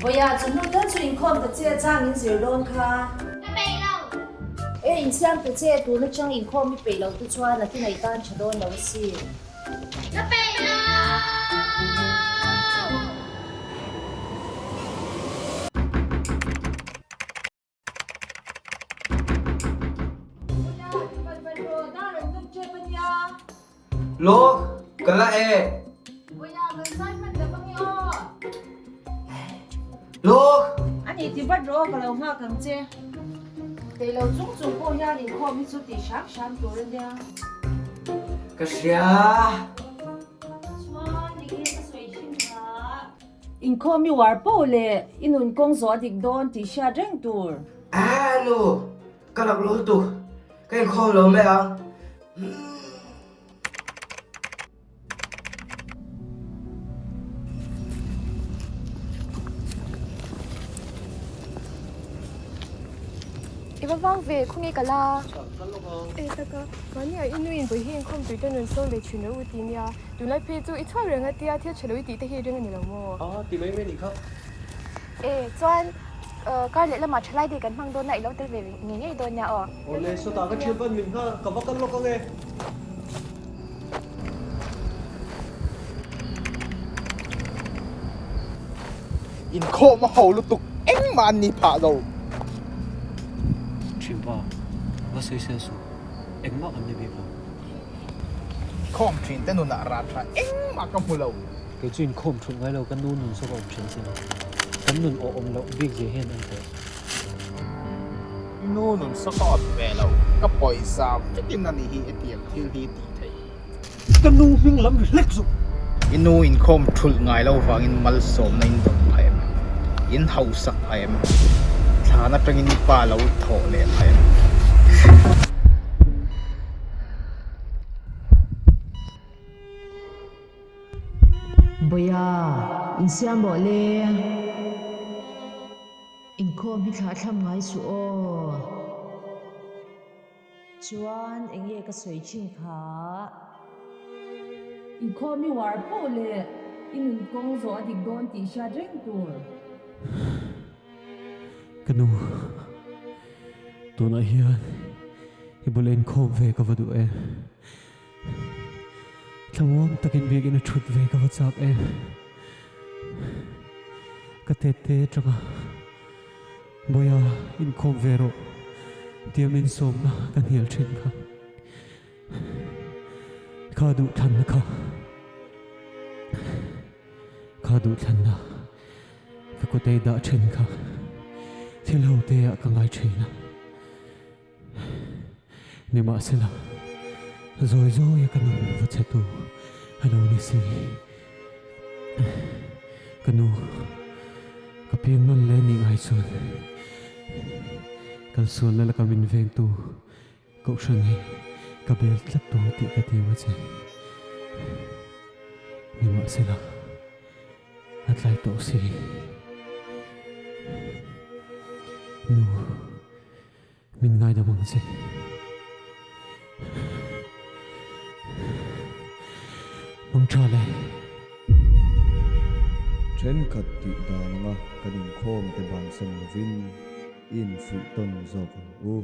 Vawiah chu hnu tal chu inkhawm ta che chang in zir dawn kha. Ka peih lo. E insiam ta che tun atang inkhawm i peih loh te chuan a ti ngaih tan tha dawn lo asin. Ka peih lo. Lawk, ka la e. Lawk! Ani ti vat rawh ka lo nghak ang che. Kei lo chung chung pawh hian inkhawm hi chu tih hram hram tur a nia. Ka hria. Chuan enge ka sawi thin kha. Inkhawm i uar poh leh i nun kawng zawh a dik dawn tih hriat reng tur. Aa nu, ka lak lo lutuk, ka inkhawm lo mai ang. I va vang ve, khawnge ka la? E taka, mahni ah i nuin vawi hi inkhawm tui te nun sawn ve thin rawh u ti nia. Tunlai phei chu i chhuak reng a tia thil tha lo i tih te hi ring a ni lo maw? A, ti mai mai nih kha. E, chuan kar leh lamah thalai day kan hmang dawn a, i lo tel ve ngei ngei dawn nia aw. Awle, sawtah ka thian pan min kha, ka va kal lawk ang e. Inkhawm a ho lutuk engmah an ni phah lo. Thianpa, va sawi sel suh, engmah kan ni bik lo. Khawm thin te nunah rat tha engmah ka hmu lo. Kei chu inkhawm thut ngai lo ka nu nun zawk a awm thin sin. Kan nun awh awm loh bik zia hian an teh. I nu nun saw ka awt ve lo, ka pawisa vekin a ni hi hetiang thil hi tih theih. Ka nu hming lam ri hlek zawk. I nu inkhawm thulh ngai lo vangin malsawmna in dawn phah em? In hausak phah em? Thlan atangin i pa lo thawh leh phah em? Bawia, insiam rawh le. Inkhawm hi thlah thlam ngai suh aw. Chuan enge ka sawi thin kha? Inkhawm i uar poh leh i nun kawng zawh a dik dawn tih hriat reng tur. Ka nu, tunah hian i bula inkhawm ve ka va duh em? Thlamuang takin biakinn a thut ve ka va chak em? Ka tete atanga Bawia inkhawm ve rawh tia min sawmna ka hnial thin kha. Kha duhthlanna kha. Kha duhthlanna ka kut ei dah thin kha thil ho te ah ka ngai thin a. Nimahsela, zawi zawi a ka nun va chhe tu a lo ni si. Ka nu, ka piang nawn leh nih ngai chuan kalsualna laka min vengtu Kohhran hi ka bel tlat dawn tih ka ti ang a che. Nimahsela, a tlai tawh si. Nu. Min ngaidam ang che. Mang tha le. Thenkhat tih dan anga kan inkhawm te bansan lovin i infuih tawn zawk ang u.